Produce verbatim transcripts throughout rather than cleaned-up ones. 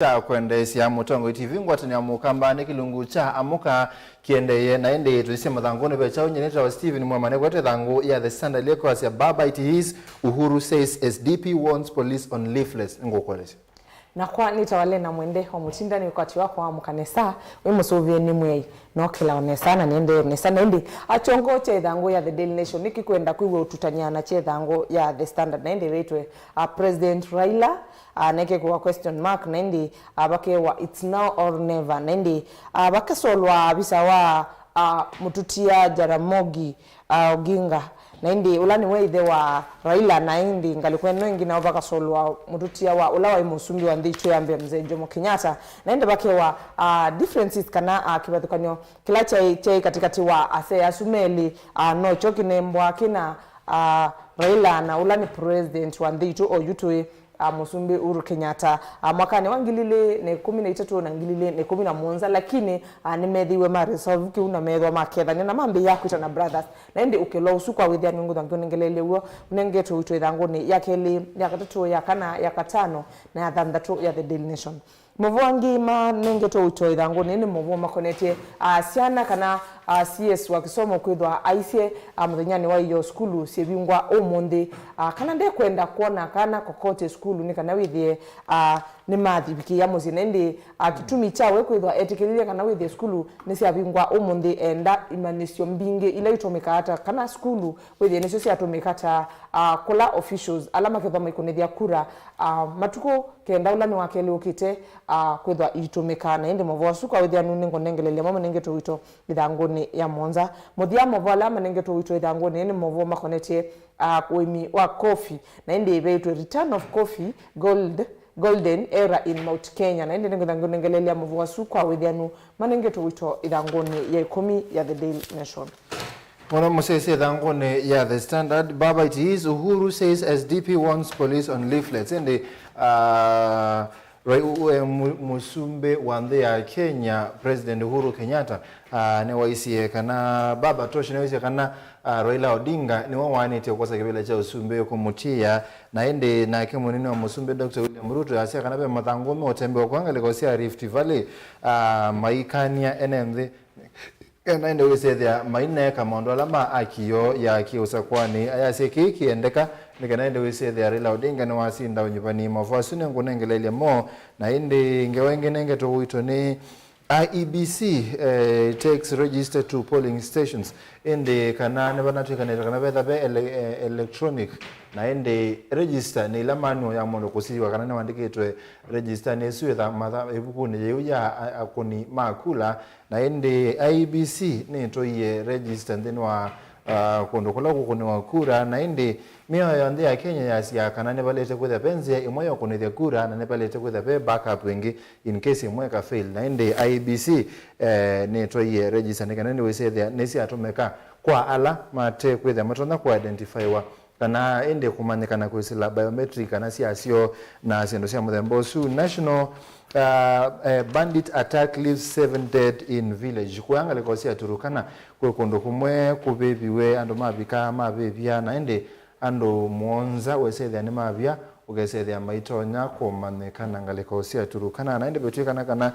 Kya kwendeesya Mũtongoi T V, ngwatanĩo ya Mũkamba nĩ kĩlungu kya Amũka kĩendeeye, na ĩndĩ tũisye mathangũnĩ ve kyaũ. Nyie nĩtawa Stephen Mwema, nĩkwete ĩthangũ ya The Standard lĩkwasya, Baba, it is Uhuru says S D P warns police on leaflets. Nĩngũkũelesya. Nakwa nĩtawa Lena Mwende, o mũtindani ũkwati wakwa wa Amũka nesa, wĩ mũsũvĩe nĩ Mwĩai, nokĩla o nesa na nĩendee o nesa. Na ĩndĩ akyongookya ĩthangũ ya The Daily Nation nĩkĩkwenda kwĩw'a ũtutany'a na kya ĩthangũ ya The Standard, na ĩndĩ ĩvĩtwe, a, President Raila, a, nekekũwa question mark, na ĩndĩ, a, vakewa it's now or never, na ĩndĩ, a, vakesolwa visa wa, a, mũtutia Jaramogi, a, Oginga, na ĩndĩ ũla nĩwe ĩthe wa Raila, na ĩndĩ ngalĩko ĩno ĩngĩ nao vakasolwa mũtutia wa ũla waĩ mũsumbĩ wa nthĩ itũ ya mbee, Mzee Jomo Kenyatta, na ĩndĩ vakewa, a, differences kana, a, kĩvathũkany'o kĩla kyaĩ, kyaĩ katĩkatĩ wa asee asu melĩ, a, nokyo kĩnembwa kĩna, a, Raila na ũla nĩ president wa nthĩ itũ oyu tũĩ, a, Mũsumbĩ Uhuru Kenyatta, a, mwakanĩ wa ngili ilĩ na ĩkũmi na itatũ na ngili ilĩ na ĩkũmi na mũonza, lakini, a, nĩmethĩiwe ma resolve kĩu na meethwa makethany'a na mambĩĩa kwĩtana brothers. Na ĩndĩ ũkĩlwa ũsu kwa wĩthĩa nĩngũthwa ngĩũnengeleelya w'o, ũnengetwe ũito ĩthangũnĩ ya kelĩ, ya katatũ, ya kana, ya katano, na ya thanthatũ ya The Daily Nation. Mavũa angĩ manengetwe ũito ĩthangũnĩ nĩ mavũa makonetye, a, syana kana, a, C S wa kĩsomo kwĩthwa aisye, a, mũthenyanĩ wa ĩyoo sukulu syĩvingwa ũmũnthĩ, a, kana ndekwenda kwona kana kokote sukulu nĩ kana wĩthĩe, a, nĩmathivikĩĩa mũsyĩ. Na ĩndĩ, a, kĩtumi kya we kwĩthwa etĩkĩlilye kana wĩthĩe sukulu nĩsyavingwa ũmũnthĩ, enda imanyĩsyo mbingĩ ila itũmĩkaa ta kana sukulu wĩthĩe nĩsyo syatũmĩka ta, a, kũla officials ala makethwa maikũnĩthya kura, a, matukũ kenda ũla nĩ wa kelĩ ũkĩte, a, kwĩthwa iitũmĩka. Na ĩndĩ mavũa asu kwa wĩthĩanu nĩngũnengeleelya mo manengetwe ũito ĩthangũnĩ ya mũonza. Mũthya, mavũa ala manengetwe ũito ĩthangũnĩ nĩ mavũa makonetye, a, ũĩmi wa coffee, na ĩndĩ ĩveĩtwe Return of Coffee Gold, Golden Era in Mount Kenya. Na ĩndĩ nĩngwĩtha ngũnengeleelya mavũa asu kwa wĩthĩanu manengetwe ũito ĩthangũnĩ ya ĩkũmi ya The Daily Nation. Mũno mũsyaĩĩsya ĩthangũnĩ ya The Standard, Baba, it is Uhuru says S D P warns police on leaflets. Ĩndĩ, ah, rai-, u-, e, mu-, mũsumbĩ wa nthĩ ya Kenya, President Uhuru Kenyatta, ah, nĩwaisye kana, Baba Tosh nĩwaisye kana, ah, Raila Odinga nĩwe waanĩtye kwosa kĩvĩla kya ũsumbĩ kũmũtia, na ĩndĩ nake mũnene wa mũsumbĩ Doctor William Ruto asya kana ve mathangũ meũtembewa kwa ngalĩko sya Rift Valley, ah, maikany'a ene nthĩ. Ena ĩndĩ wĩsethĩa maineeka maũndũ ala ma akio ya kĩũsakwanĩ, ayasya kĩĩ kĩendeka, nĩ kana ĩndĩ wĩsethĩa Raila Odinga nĩwasinda ũnyuvani. Mavũa asu nĩngũnengeleelya mo, na ĩndĩ ngewa ĩngĩ nengetwe ũito nĩ I E B C, eh, takes register to polling stations. Ĩndĩ kana nĩvanatwĩkanĩte kana vetha ve ele-, eh, electronic, na ĩndĩ register nĩ ĩla manual ya mũndũ kũsiw'a kana nĩwandĩkĩtwe register nĩ ĩsu ĩtha-, matha-, ĩvukunĩ yĩu ya a-, akũni ma kula. Na ĩndĩ I E B C nĩtũie register nthĩnĩ wa, ah, kũndũ kũla kũkũnĩwa kura, na ĩndĩ mĩao ya nthĩ ya Kenya yasyaa kana nĩvalĩte kwĩthĩa ve nzĩa ĩmwe ya ũkũnĩthya kura na nĩvalĩte kwĩthĩa ve backup ĩngĩ in case ĩmwe ĩka fail. Na ĩndĩ I E B C, eh, nĩtwaie register nĩ kana nĩwĩsethĩa nĩsyatũmĩka kwa ala mate kwĩthĩa matonya kũ identifywa kana ĩndĩ kũmanyĩkana kwĩsĩla biometric kana syasyo na syĩndũ sya mũthemba ũsu. National, uh, eh, bandit attack leaves seven dead in village. Kũya ngalĩko sya Turkana kwĩ kũndũ kũmwe kũvĩviwe, andũ mavika mavĩvya, na ĩndĩ andũ mũonza wesethĩa nĩmavya, ũkesethĩa maitonya kũmanyĩkana ngalĩko sya Turkana. Na ĩndĩ vetw'ĩkana kana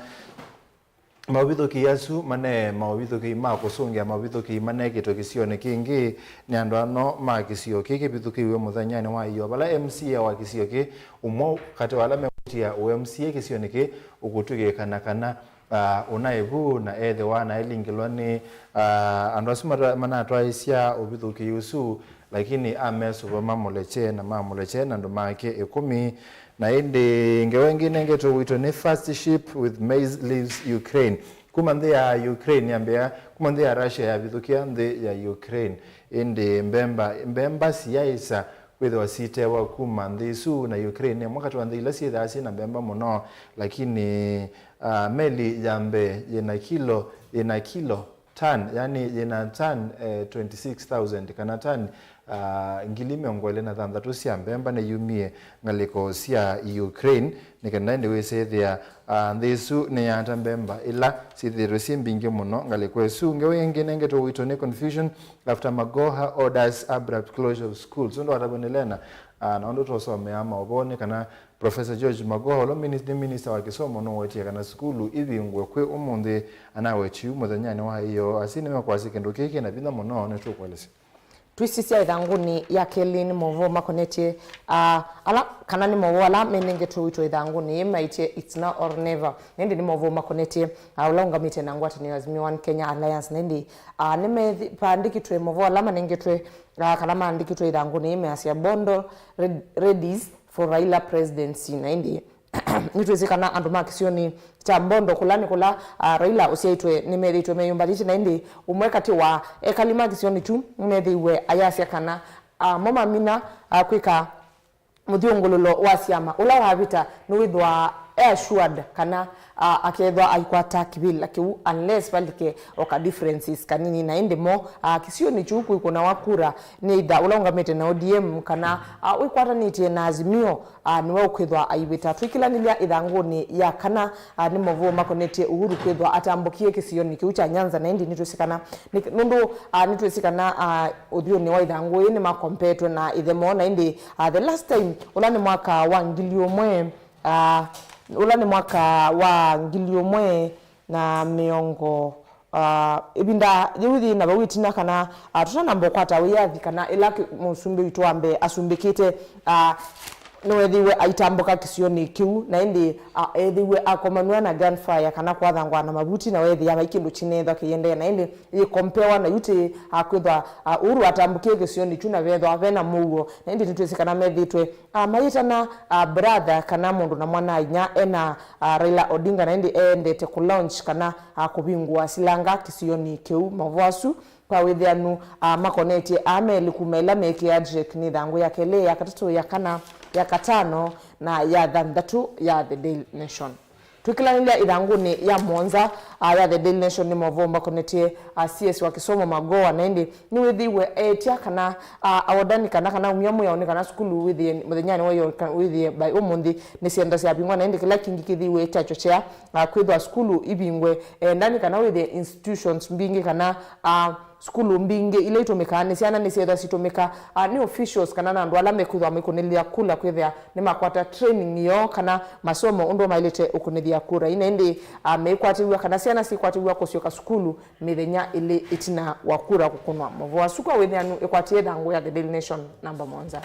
Maũvithũkĩi asu mane maũvithũkĩi ma kũsũngĩa maũvithũkĩi manekĩtwe kĩsionĩ kĩngĩ nĩ andũ ano ma kĩsio kĩĩ kĩvithũkĩiwe mũthenyanĩ wa ĩyoo, vala M C A wa kĩsio kĩĩ, ũmwe katĩ wa ala mekwĩtĩa ũ M C A kĩsionĩ kĩĩ, ũkũtw'ĩkĩkana kana, ah, ũnaĩ vu na ethĩwa naĩlingĩlwa nĩ, ah, andũ asu mata-, manatwaĩsya ũvithũkĩi ũsu. Lakini amesũva mamũlekye, na mamũlekye na andũ make ĩkũmi. Na ĩndĩ ngewa ĩngĩ ĩnengetwe ũito nĩ First Ship with Maize Leaves Ukraine. Kuma nthĩ ya Ukraine yambĩa, kuma nthĩ ya Russia yavithũkĩa nthĩ ya Ukraine. Ĩndĩ mbemba, mbemba siyaĩsa kwĩthĩwa sitewa kuma nthĩ isu, na Ukraine nĩ ĩmwe katĩ wa nthĩ ila syĩthaa syĩ na mbemba mũno. Lakini, ah, meli ya mbee yĩna kilo, yĩna kilo tan, yani yĩna tan, eh, twenty-six thousand, kana tan, ah, ngili mĩongo ĩlĩ na thanthatũ sya mbemba nĩyumie ngalĩko sya Ukraine, nĩ kana ĩndĩ wĩsĩthĩa, ah, nthĩ ĩsu nĩyata mbemba ila syĩthĩĩtwe syĩ mbingĩ mũno ngalĩko ĩsu. Ngewa ĩngĩ nengetwe ũito nĩ confusion after Magoha orders abrupt closure of schools. Ũndũ watavw'a nĩ Lena, ah, na ũndũ tũsomea maũvoo nĩ kana Professor George Magoha, ũla minis-, nĩ minista wa kĩsomo, nũwetie kana sukulu ivingwe kwĩ ũmũnthĩ, anawetie ũu mũthenyanĩ wa ĩyoo. Asi nĩmekwasya kĩndũ kĩĩ kĩna vinya mũno, nĩtũkũelesya. Twĩsisya ĩthangũnĩ ya kelĩ nĩ maũvoo makonetye, ah, ala, kana nĩ maũvoo ala menengetwe ũito ĩthangũnĩ yĩĩ maĩtye it's now or never. Na ĩndĩ nĩ maũvoo makonetye, ah, ũla ũngamĩte na ngwatanĩo ya Azimio One Kenya Alliance. Na ĩndĩ, ah, nĩmethi-, paandĩkĩtwe maũvoo ala manengetwe, ah, kana maandĩkĩtwe ĩthangũnĩ yĩĩ measya Bondo red-, readies for Raila presidency. Na ĩndĩ nĩtwĩsĩ kana andũ ma kĩsionĩ kya Mbondo, kũla nĩ kũla, ah, Raila ũsyaĩtwe, nĩmethĩĩtwe meyũmbanĩtye, na ĩndĩ ũmwe katĩ wa ekali ma kĩsionĩ kyu nĩmethĩiwe ayasya kana, ah, mo mamina, ah, kwĩka mũthyũngũlũlo wa syama ũla wavĩta nĩwĩthĩwa e assured kana, ah, akeethwa aikwata kĩvĩla kĩu, unless valike o ka differences kanini. Na ĩndĩ mo, ah, kĩsionĩ kyu kwĩkũnawa kura nĩ either ũla ũngamĩte na O D M kana, ah, wĩkwatanĩtye na Azimio, ah, nĩwe ũkwĩthwa aivĩta. Twĩkĩlanĩlya ĩthangũnĩ ya kana, ah, nĩ maũvoo makonetye Uhuru kwĩthwa atambũkie kĩsionĩ kĩu kya Nyanza, na ĩndĩ nĩtwĩsĩ kana, nĩ-, nũndũ, ah, nĩtwĩsĩ kana, ah, ũthyũnĩ wa ĩthangũ ĩĩ nĩmakompetwe na ĩthemo, na ĩndĩ, ah, the last time, ũla nĩ mwaka wa ngili ũmwe, ah, ũla nĩ mwaka wa ngili ũmwe na mĩongo, ah, ĩvinda yĩu yĩ na vau ĩtina kana, ah, tũtanamba ũkwata wĩyathi kana ĩla kĩ-, mũsumbĩ witũ wa mbee asumbĩkĩte, ah, nĩweethĩiwe aitambũka kĩsionĩ kĩu, na ĩndĩ, ah, eethĩiwe akomanw'a na gunfire kana kwathangwa na mavuti, na weethĩa vai kĩndũ kĩneethwa kĩiendeea, na ĩndĩ yĩkompewa na yu tĩ, ah, kwĩthwa, ah, Uhuru atambũkie kĩsionĩ kyu na vethwa vena mũuo, na ĩndĩ nĩtwĩsĩ kana methĩĩtwe, ah, mayĩtana, ah, brother kana mũndũ na mwana-a-inyia ena, ah, Raila Odinga, na ĩndĩ eendete kũ launch kana, ah, kũvingũa silanga kĩsionĩ kĩu. Maũvoo asu kwa wĩthĩanu, ah, makonetye aa melĩ kuma ĩla meekĩa Drake nĩ ĩthangũ ya kelĩ, ya katatũ, ya kana, ya katano, na ya thanthatũ ya The Daily Nation. Twĩkĩlanĩlya ĩthangũnĩ ya mũonza, ah, ya The Daily Nation nĩ maũvoo makonetye, ah, C S wa kĩsomo Magoha, na ĩndĩ nĩwĩthĩiwe eetya kana, ah, awodani kana, kana umya mwĩao nĩ kana sukulu wĩthĩe mũthenyanĩ wa ĩyoo, ka-, wĩthĩe by ũmũnthĩ nĩ syenda syavingwa, na ĩndĩ kĩla kĩngĩ kĩthĩiwe kyachochea, ah, kwĩthwa sukulu ivingwe, enda nĩ kana wĩthĩe institutions mbingĩ kana, ah, sukulu mbingĩ ila itũmĩkaa nĩ syana nĩsyethwa sitũmĩka, ah, nĩ officials kana na andũ ala mekwĩthwa maikũnĩlĩlya kula kwĩthĩa nĩmakwata training yoo kana masomo ũndũ maĩlĩte ũkũnĩthya kura. Ĩna ĩndĩ, ah, meikwatĩw'a kana syana sikwatĩw'a kũsyoka sukulu mĩthenya ĩlĩ ĩtina wa kura kũkũnwa. Maũvoo asu kwa wĩthĩanu ĩkwatie ĩthangũ ya The Daily Nation namba mũonza.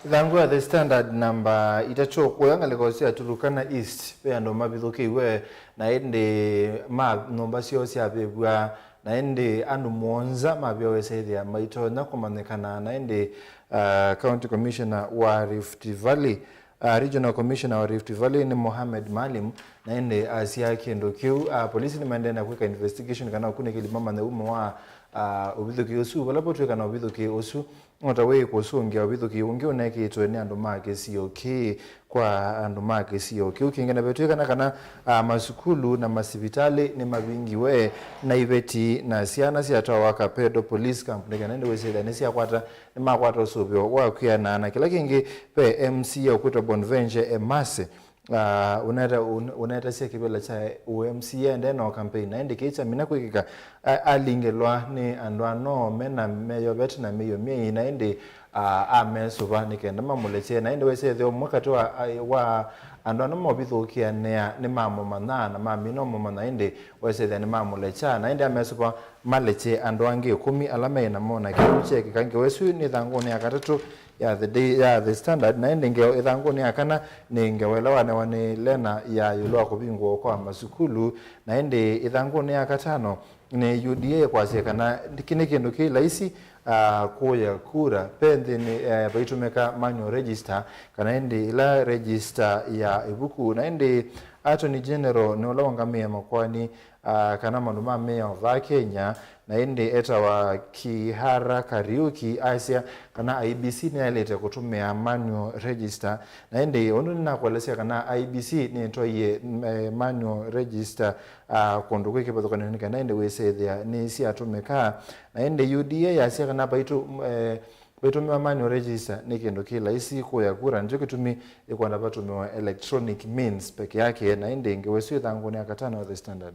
Ĩthangũ ya The Standard namba itatũ, kũya ngalĩko sya Turkana East ve andũ mavithũkĩiwe, na ĩndĩ ma nyũmba syoo syavĩvw'a, na ĩndĩ andũ mũonza mavĩawa ĩsethĩa maitonya kũmanyĩkana, na ĩndĩ, ah, County Commissioner wa Rift Valley, ah, Regional Commissioner wa Rift Valley nĩ Mohamed Maalim, na ĩndĩ asya kĩndũ kĩu, ah, polisi nĩmaendee na kwĩka investigation kana ũkunĩkĩli mamanye umo wa, ah, ũvithũkĩ ũsu, vala votw'ĩkana ũvithũkĩ ũsu no ta wĩ kũsũngĩa ũvithũkĩ ũngĩ ũnekĩtwe nĩ andũ ma kĩsio kĩĩ kwa andũ ma kĩsio kĩu kĩngĩ. Na vetw'ĩkana kana, ah, masukulu na masivitalĩ nĩmavingiwe, na iveti na syana syatwawa Kapedo Police Camp nĩ kana ĩndĩ wĩsĩthĩa nĩsyakwata, nĩmakwata ũsũvĩo wa kwĩanana. Kĩla kĩngĩ, ve M C A ũkwĩtwa Bonaventure Emase, ah, ũneta-, ũn-, ũnetasya kĩvĩla kya ũ M C A aendee na campaign, na ĩndĩ kĩĩ kyamina kwĩkĩka, a-, alingĩlwa nĩ andũ ano mena meyovete na mĩio myei, na ĩndĩ, ah, amesũva nĩ kenda mamũlekye. Na ĩndĩ wesethĩa ũmwe katĩ wa, wa andũ ano movithũkĩanĩa nĩmamũmanyaa na mamina ũmũmanya, ĩndĩ wesethĩa nĩmamũlekya, na ĩndĩ amesũva malekye andũ angĩ ĩkũmi ala meĩ namo, na kĩu kyekĩka ngewa ĩsu nĩ ĩthangũnĩ ya katatũ ya The Day, ya The Standard, na ĩndĩ ngewa ĩthangũnĩ ya kana nĩ ngewa ĩla wanewa nĩ Lena ya ĩũlũ wa kũvingũwa kwa masukulu, na ĩndĩ ĩthangũnĩ ya katano nĩ U D A ĩkwasya kana kĩ nĩ kĩndũ kĩ laisi, ah, kũya kura ve nthĩnĩ, eh, vaitũmĩka manual register, kana ĩndĩ ĩla register ya ĩvuku, na ĩndĩ Attorney General nĩ ũla ũngamĩe makoani ah, kana maũndũ ma mĩao vaa Kenya, na ĩndĩ etawa Kihara Kariuki asya kana I E B C nĩyaĩlĩte kũtũmĩa manual register, na ĩndĩ ũndũ nĩnakũelesya kana I E B C nĩtwaie, eh, manual register, ah, kũndũ kwĩ kĩvathũkany'o nĩ kana ĩndĩ wĩsĩthĩa nĩsyatũmĩka, na ĩndĩ U D A yasya kana vaitũ, eh, vaitũmĩwa manual register nĩ kĩndũ kĩ laisi kũya kura, nĩkyo kĩtumi ĩkwenda vatũmĩwa electronic means peke yake, na ĩndĩ ngewa ĩsu ĩthangũnĩ ya katano The Standard.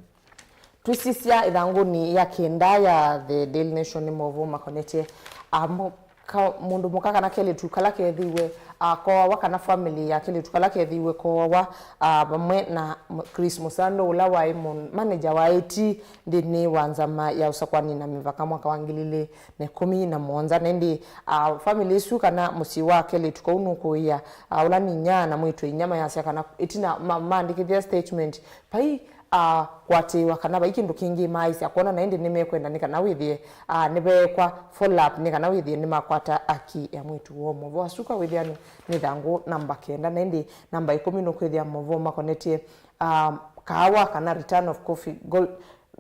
Twĩsisya ĩthangũnĩ ya kenda ya The Daily Nation nĩ maũvoo makonetye, ah, mo-, ka, mũndũ mũka kana kelĩtu kala kethĩiwe, ah, kooawa, kana family ya kelĩtu kala kethĩiwe kooawa, ah, vamwe na M-, Chris Mũsando, ũla waĩ mũ-, manager wa A T nthĩnĩ wa nzama ya ũsakũani na mĩvaka mwaka wa ngili ilĩ na ĩkũmi na mũonza. Na ĩndĩ, ah, family ĩsu kana mũsyĩ wa kelĩtu kau nũkũĩa, ah, ũla nĩ inya na mwĩĩtu inyia mayasya kana ĩtina ma-, maandĩkĩthya statement, vai, ah, kwatĩĩwa kana vai kĩndũ kĩngĩ maaĩsya kwona, na ĩndĩ nĩmekwenda nĩ kana wĩthĩe, ah, nĩveekwa follow up nĩ kana wĩthĩe nĩmakwata aki ya mwĩĩtu woo. Movoo asu kwa wĩthĩa nĩ, nĩ thangũ namba kenda, na ĩndĩ namba ĩkũmi nũkwĩthĩa movoo makonetye, ah, kaawa kana return of coffee, gol-,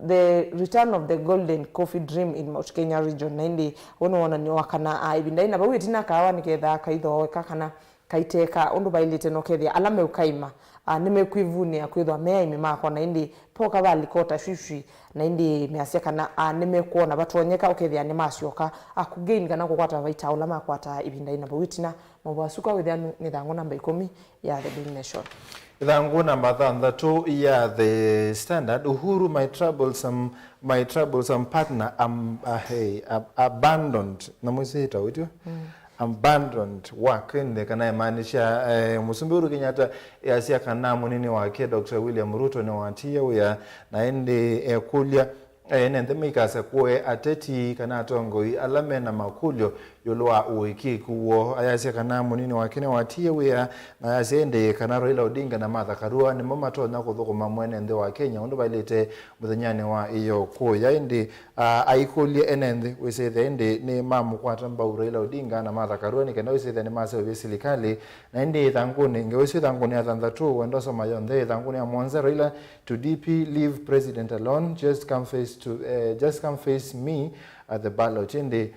the return of the golden coffee dream in Mount Kenya region. Na ĩndĩ ũũ nĩ wonany'o wa kana, ah, ĩvinda yĩna vau ĩtina kaawa nĩkethaa kaithooeka kana kaiteka ũndũ vaĩlĩte, na ũkethĩa ala meũkaima, ah, nĩmekwĩvunĩa kwĩthwa me aĩmi makwa, na ĩndĩ poka valika ũtashwishwi, na ĩndĩ measya kana, ah, nĩmekwona vatonyeka ũkethĩa nĩmasyoka, ah, kũgain kana kũkwata vaita ũla makwataa ĩvinda yĩna vau ĩtina. Movoo asu kwa wĩthĩanu nĩ thangũ namba ĩkũmi ya The Daily Nation. Ĩthangũ namba thanthatũ ya The Standard, Uhuru, my troublesome, my troublesome partner, um, uh, hey, ab-, abandoned. Na mwĩsĩ ĩtawa ĩtyo? Mm. Abandoned work, ĩndĩ kana ĩmaanisha, eh, Mũsumbĩ Uhuru Kenyatta easya kana mũnini wake Doctor William Ruto nĩwatiie wĩa, na ĩndĩ ekũlya, eh, ene nthĩ maikasakũe ateti kana atongoi ala mena makũlyo ĩũlũ wa ũĩkĩĩku woo. Ayasya kana mũnini wake nĩwatiie wĩa, na ayasya ĩndĩ kana Raila Odinga na Martha Karua nĩmo matonya kũthũkũma mwene nthĩ wa Kenya ũndũ vaĩlĩte mũthenyanĩ wa ĩyo kũya. Ĩndĩ, ah, aikũlye ene nthĩ wĩsĩthĩa ĩndĩ nĩmamũkwata mbau Raila Odinga na Martha Karua nĩ kenda wĩsĩthĩa nĩmaseũvya silikalĩ. Na ĩndĩ ĩthangũnĩ, ngewa ĩsu ĩthangũnĩ ya thanthatũ, wenda ũsoma yonthe. Ĩthangũnĩ ya mũonza, Raila to D P, leave president alone, just come face to, eh, just come face me at the ballot. Ĩndĩ,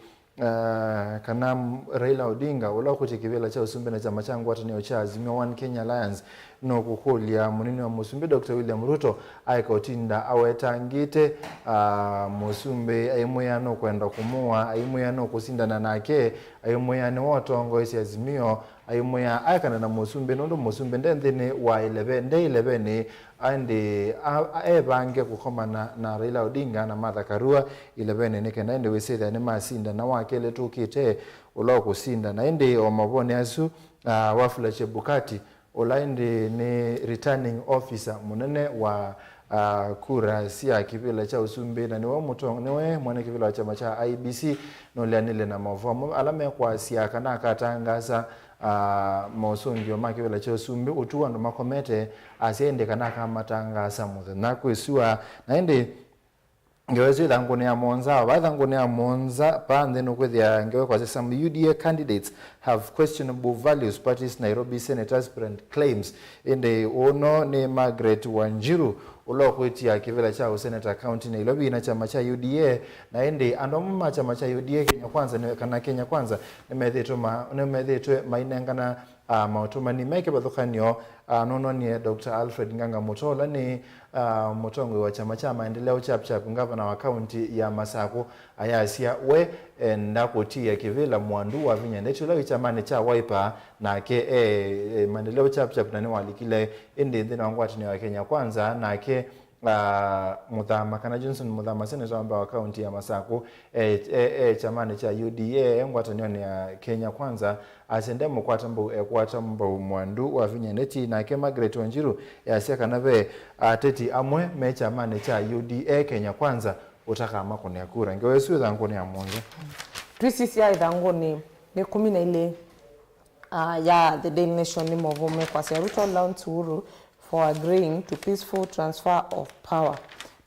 ah, kana Raila Odinga, ũla ũkũtye kĩvĩla kya ũsumbĩ na kyama kya ngwatanĩo kya Azimio One Kenya Alliance, nũkũkũlya mũnini wa mũsumbĩ Doctor William Ruto aeka ũtinda awetangĩte, ah, mũsumbĩ, aimwĩa nũkwenda kũmũa, aimwĩa nũkũsindana nake, aimwĩa nĩwe ũtongoesye Azimio, aimwĩa aekana na mũsumbĩ nũndũ mũsumbĩ nde nthĩnĩ wa ĩleve, nde ĩlevenĩ, ĩndĩ a-, a-, evange kũkomana na Raila Odinga na Martha Karua ĩlevenĩ nĩ kenda ĩndĩ wĩsĩthĩa nĩmasindana. Wa kelĩ tũkĩte ũla ũkũsindana. Ĩndĩ o mavonĩ asu, ah, Wafula Chebukati, ũla ĩndĩ nĩ returning officer mũnene wa, ah, kura sya kĩvĩla kya ũsumbĩ, na nĩwe mũtong-, nĩwe mwene kĩvĩla wa kyama kya I E B C, nũleanile na maũvoo amwe ala mekwasya kana akatangaasa, ah, mosũngĩo ma kĩvĩla kya ũsumbĩ ũtukũ andũ makomete, asya ĩndĩ kana akamatangaasa mũthenya kwĩsua. Na ĩndĩ ngewa ĩsu ĩthangũnĩ ya mũonza, va ĩthangũnĩ ya mũonza pa nthĩ nũkwĩthĩa ngewa ĩkwasya, some U D A candidates have questionable values, party's Nairobi Senate aspirant claims. Ĩndĩ ũno nĩ Margaret Wanjiru, ũla ũkwĩtia kĩvĩla kya ũseneta kaunti Nairobi na kyama kya U D A. Na ĩndĩ andũ amwe ma kyama kya U D A, Kenya Kwanza, nĩ, kana Kenya Kwanza, nĩmethĩtwe ma-, nĩmethĩtwe mainengana, ah, maũtũmani me kĩvathũkany'o, ah, nũnonie Doctor Alfred Nganga Mutola nĩ, ah, mũtongoi wa kyama kya Maendeleo Chap Chap, ngavana wa kaunti ya Masakũ, ayasya we enda kũtia kĩvĩla Mwandu wa Vinya Ndeti ũla wĩ kyamanĩ kya Wiper, nake e, e, Maendeleo Chap Chap na nĩwalikile ĩndĩ nthĩnĩ wa ngwatanĩo ya Kenya Kwanza, nake, ah, Mũthama kana Johnson Mũthama, seneta wa mbee wa kaunti ya Masakũ, e, e, e kyamanĩ kya U D A, e ngwatanĩonĩ ya Kenya Kwanza, asya ndemũkwata mbau, ekwata mbau Mwandu wa Vinya Ndeti. Nake Margaret Wanjiru easya kana ve ateti amwe me kyamanĩ kya U D A Kenya Kwanza ũtakamakũnĩa kura. Ngewa ĩsu ĩthangũnĩ ya mũonza. Twĩsisya ĩthangũnĩ nĩ ĩkũmi na ilĩ, ah, ya The Daily Nation nĩ maũvoo mekwasya, Ruto louds Uhuru for agreeing to peaceful transfer of power.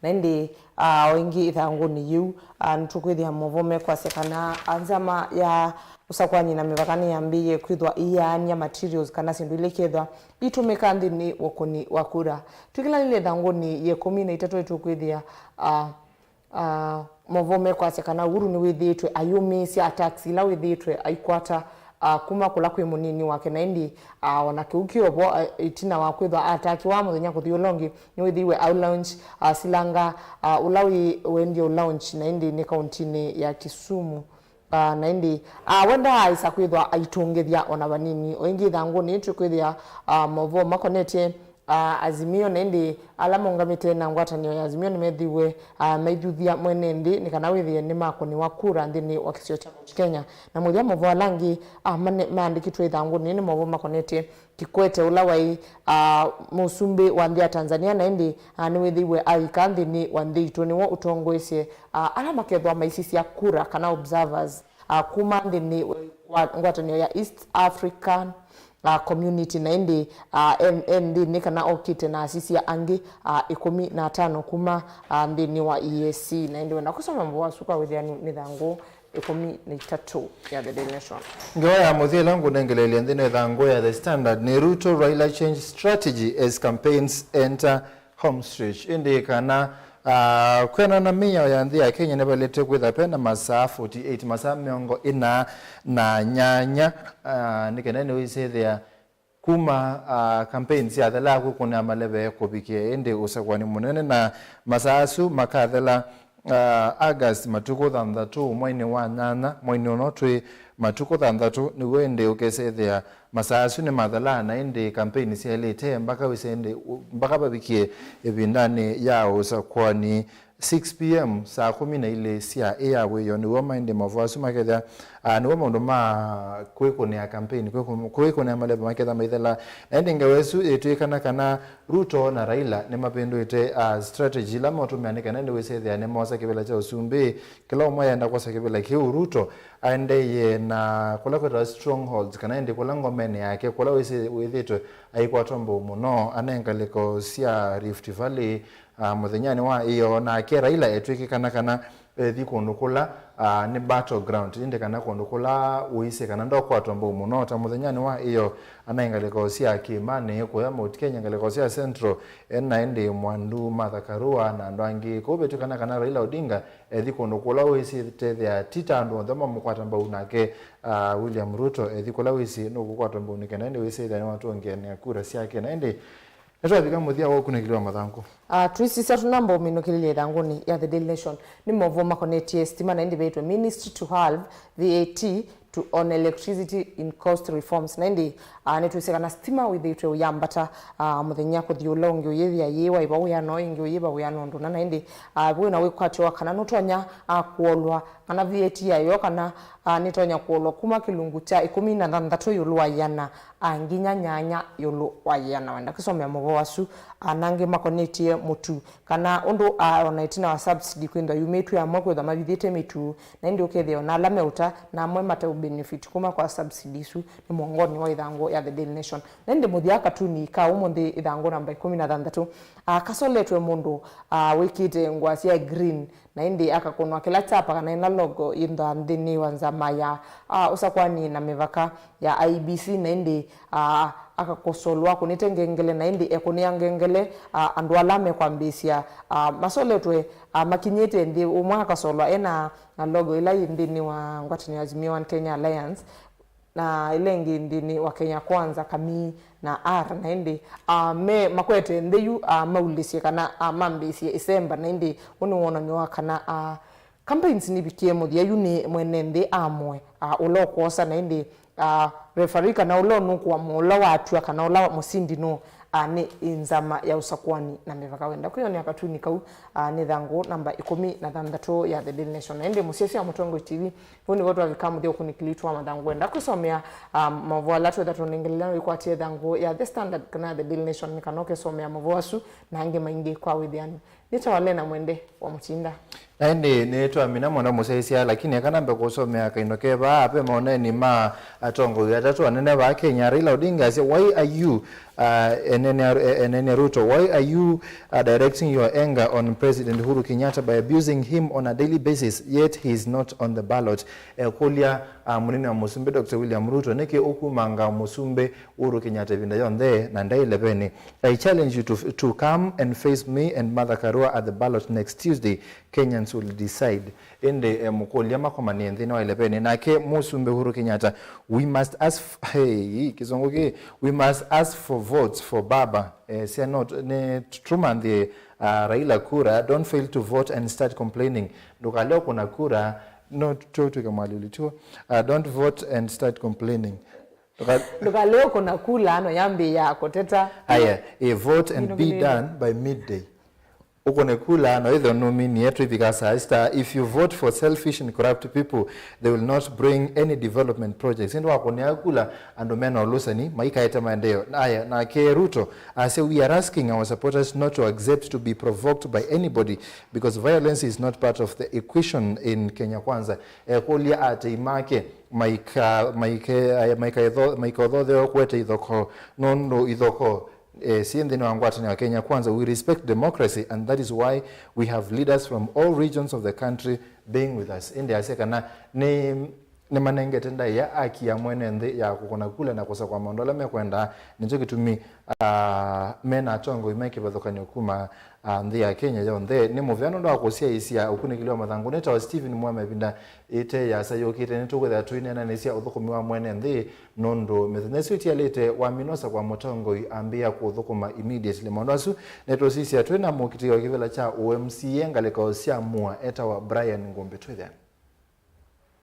Na ĩndĩ, ah, o ĩngĩ ĩthangũnĩ yĩu, ah, nĩtũkwĩthĩa maũvoo mekwasya kana, ah, nzama ya ũsakũani na mĩvaka nĩyambĩĩe kwĩthwa ĩiaany'a materials kana syĩndũ ila ikethwa itũmĩka nthĩnĩ wa ũkũni wa kura. Twĩkĩlanĩle ĩthangũnĩ ya ĩkũmi na itatũ nĩtũkwĩthĩa, ah, ah, maũvoo mekwasya kana Uhuru nĩwĩthĩĩtwe ayũmĩĩsya attacks ila wĩthĩĩtwe aikwata, ah, kuma kũla kwĩ mũnini wake. Na ĩndĩ, ah, ona kĩu kĩ o vo, ah, ĩtina wa kwĩthwa atakiwa mũthenya kũthi ũla ũngĩ, nĩwĩthĩiwe au launch, ah, silanga, ah, ũla wĩ wendie u launch, na ĩndĩ nĩ kauntinĩ ya Kisumu. Ah, na ĩndĩ, ah, wendaa aisa kwĩthwa aitũngĩthya ona vanini. O ĩngĩ ĩthangũnĩ tũkwĩthĩa, ah, maũvoo makonetye a, Azimio, na ĩndĩ ala maũngamĩte na ngwatanĩo ya Azimio nĩmethiwe, a, maithuthya mwene nthĩ nĩ kana wĩthĩe nĩmakũnĩwa kura nthĩnĩ wa kĩsio kya Mount Kenya. Na mũthya, maũvoo ala angĩ, a, mane-, maandĩkĩtwe ĩthangũnĩ nĩ maũvoo makonetye Kikwete, ũla waĩ, a, mũsumbĩ wa nthĩ ya Tanzania, na ĩndĩ, a, nĩwĩthĩiwe aika nthĩnĩ wa nthĩ itũ, nĩwe ũtongoesye, a, ala makethwa maisisya kura kana observers, a, kuma nthĩnĩ wa ngwatanĩo ya East African, a, Community, na ĩndĩ, a, e, e nthĩnĩ kana okĩte na asisya angĩ, a, ĩkũmi na atano kuma, a, nthĩnĩ wa E A C. Na ĩndĩ wenda kũsoma maũvoo asu kwa wĩthĩanu nĩ thangũ ĩkũmi na itatũ ya The Daily Nation. Ngewa ya mũthya ĩla ngũnengeleelya nthĩnĩ wa ĩthangũ ya The Standard nĩ Ruto Raila change strategy as campaigns enter home stretch. Ĩndĩ kana, ah, kwĩanana na mĩao ya nthĩ ya Kenya nĩvaĩlĩte kwĩtha pena masaa forty-eight, masaa mĩongo ĩna na nyanya, ah, nĩ kana nĩwĩsĩthĩa kuma, ah, campaign syathela kwĩkũnĩa maleve kũvikĩa ĩndĩ ũsakũani mũnene, na masaa asu makathela, ah, August matukũ thanthatũ mweinĩ wa nyanya, mweinĩ ũno twĩ matukũ thanthatũ nĩw'o ĩndĩ ũkesethĩa masaa asu nĩmathelaa, na ĩndĩ campaign syaĩlĩte mbaka wĩse ĩndĩ, mbaka vavikie ĩvindanĩ ya ũsakũani six p m, saa kũmi na ilĩ sya ĩa wĩoo, nĩw'o maĩndĩ maũvoo asu makethĩa, ah, nĩw'o maũndũ ma kwĩkũnĩa campaign, kwĩkũ-, kwĩkũnĩa maleve makethĩa maithela. Na ĩndĩ ngewa ĩsu ĩtw'ĩkana kana Ruto na Raila nĩmavĩndũĩte, ah, strategy ila meũtũmĩa nĩ kana ĩndĩ wĩsĩthĩa nĩmosa kĩvĩla kya ũsumbĩ, kĩla ũmwe ayenda kwosa kĩvĩla kĩu. Ruto aendeeie na kũla kwĩtawa strongholds, kana ĩndĩ kũla ngomenĩ yake, kũla wĩsĩ-, wĩthĩtwe aikwatwa mbau mũno, ane ngalĩko sya Rift Valley, ah, mũthenyanĩ wa ĩoo, nake Raila etw'ĩkĩkana kana ethi kũndũ kũla, ah, nĩ battleground, ĩndĩ kana kũndũ kũla ũisye kana ndokwatwa mbau mũno, ta mũthenyanĩ wa ĩoo, anaĩ ngalĩko sya Kĩĩmanĩ, kũya Mount Kenya, ngalĩko sya Central, ena ĩndĩ Mwandu, Martha Karua na andũ angĩ. Kũu vetw'ĩkana kana Raila Odinga ethi kũndũ kũla ũisye tethĩa ti ta andũ onthe mamũkwata mbau, nake, ah, William Ruto ethi kũla wĩsĩ nũkũkwatwa mbau nĩ kenda ĩndĩ wĩsĩthĩa nĩwatũngĩanĩa kura syake. Na ĩndĩ nĩtwavika mũthya wa ũkunĩkĩli wa mathangũ. Ah, tũisisya tũnamba ũminũkĩlĩlya ĩthangũnĩ ya The Daily Nation nĩ maũvoo makonetye sitima, na ĩndĩ veĩtwe ministry to halve V A T to on electricity in cost reforms. Na ĩndĩ, ah, nĩtwĩsĩ kana sitima wĩthĩĩtwe ũyambata, ah, mũthenya kũthi ũla ũngĩ ũyĩthĩa yĩĩwa ĩva wĩana, ĩngĩ ũyĩva wĩana ũndũ na, na ĩndĩ, ah, wĩna wĩkwatyo wa kana nũtonya, ah, kũolwa kana V A T yayo kana, ah, nĩtonya kũolwa kuma kĩlungu kya ĩkũmi na thanthatũ ĩũlũ wa ĩana, ah, nginya nyanya ĩũlũ wa ĩana. Wenda kĩsomea maũvoo asu, ah, na angĩ makonetye mũtu kana ũndũ, ah, ona ĩtina wa subsidy kwĩthwa yumĩtw'e, amwe kwĩthwa mavithĩte mĩtu, na ĩndĩ ũkethĩa ona ala meũta na amwe mate benefit kuma kwa subsidy isu nĩ mwongonĩ wa ĩthangũ ya The Daily Nation. Na ĩndĩ mũthya katuni ka ũmũnthĩ ĩthangũ namba ĩkũmi na thanthatũ, ah, kasoletwe mũndũ, ah, wĩkĩte ngũa sya green, na ĩndĩ akakũnwa kĩla kyapa kana ĩla logo yĩthwa nthĩnĩ wa nzama ya, ah, ũsakũani na mĩvaka ya I E B C, na ĩndĩ, ah, akakosolwa akũnĩte ngengele, na ĩndĩ ekũnĩa ngengele, ah, andũ ala mekwambĩĩsya, ah, masoletwe, ah, makinyĩte nthĩ, ũmwe akasolwa ena na logo ĩla yĩ nthĩnĩ wa ngwatanĩo ya Azimio One Kenya Alliance, na ĩla ĩngĩ nthĩnĩ wa Kenya Kwanza, Kamii na R, na ĩndĩ, ah, me makwete nthĩ yu, ah, maulĩsye kana, ah, mambĩĩsye ĩsemba, na ĩndĩ ũũ nĩ wonany'o wa kana, ah, campaigns nĩvikie mũthya. Yu nĩ mwene nthĩ amwe, ah, ũla ũkwosa, na ĩndĩ, ah, referee kana ũla ũnũkũamũa ũla watw'a kana ũla mũsindi nũ, ah, nĩ nzama ya ũsakũani na mĩvaka. Wenda kwĩyonea katuni kau, ah, nĩ thangũ namba ĩkũmi na thanthatũ ya The Daily Nation. Na ĩndĩ mũsyaĩĩsya wa Mũtongoi T V, vau nĩvo twavika mũthya ũkunĩkĩli witũ wa mathangũ. Wenda kũsomea, ah, maũvoo ala twĩtha tũnengelelya wĩkwatya ĩthangũ ya The Standard kana The Daily Nation, nĩ kana ũkesomea maũvoo asu na angĩ maingĩ kwa wĩthĩanu. Nĩtawa Lena Mwende wa Mũtinda. Na ĩndĩ nĩtwamina mũno mũsyaĩĩsya, lakini eka nambe kũsomea kaino ke vaa. Ve maoneni ma atongoi atatũ anene vaa Kenya, Raila Odinga asya, "Why are you, uh, enene, enene Ruto, why are you, uh, directing your anger on President Uhuru Kenyatta by abusing him on a daily basis, yet he is not on the ballot?" Ekũlya, uh, mũnene wa mũsumbĩ Doctor William Ruto, nĩkĩ ũkumanga mũsumbĩ Uhuru Kenyatta ĩvinda yonthe na ndaĩ levenĩ? "I challenge you to, to come and face me and Martha Karua at the ballot next Tuesday. Kenyans will decide." Ĩndĩ, eh, mũkũlya makomanie nthĩnĩ wa ĩlevenĩ nake mũsumbĩ Uhuru Kenyatta, "We must ask f-, hey, kĩsũngũ kĩ, we must ask for votes for Baba." Eh, sya no, nĩ tũmanthie, ah, Raila kura, "Don't fail to vote and start complaining." Ndũkalea kũna kura, no tũtw'ĩke mwalili tuo. Ah, "Don't vote and start complaining." Ndũkaleo kũna kula ano yambĩĩa kũteta. Aya, a vote and be done by midday. Ũkũne kula no ĩtho nũminie twĩvika saa sita. If you vote for selfish and corrupt people, they will not bring any development projects. Ĩndĩ wakũnĩa kula andũ mena ũlũsani maikaete maendeeo. Aya, nake Ruto asya, "We are asking our supporters not to accept to be provoked by anybody because violence is not part of the equation in Kenya Kwanza." Ekũlya atei make maika maike maika itho maika ũthotheo kũete ithokoo nũndũ ithokoo eh, syĩ nthĩnĩ wa ngwatanĩo ya Kenya Kwanza. We respect democracy and that is why we have leaders from all regions of the country being with us. Ĩndĩ asya kana nĩ nĩmanengete ndaĩa aki ya mwene nthĩ ya kũkũna kula na kũsakũa maũndũ ala mekwendaa. Nĩkyo kĩtumi ah, mena atongoi me kĩvathũkany'o kuma ah, nthĩ ya Kenya yonthe. Nĩ mũvea nũndũ wa kũsyaĩĩsya ũkunĩkĩli wa mathangũ. Nĩtawa Stephen Mwema. Ĩvinda ĩte yasa yũkĩte nĩtũkwĩthĩa tũineenanĩsya ũthũkũmi wa mwene nthĩ nũndũ mĩthenya ĩsu ĩtialĩte wamina ũsakũa mũtongoi ambĩĩa kũthũkũma immediately. Maũndũ asu nĩtũsisya twĩ na mũkitĩki wa kĩvĩla kya U M C A ngalĩko sya Mua etawa Brian Ngũmbĩ. Twĩthĩa.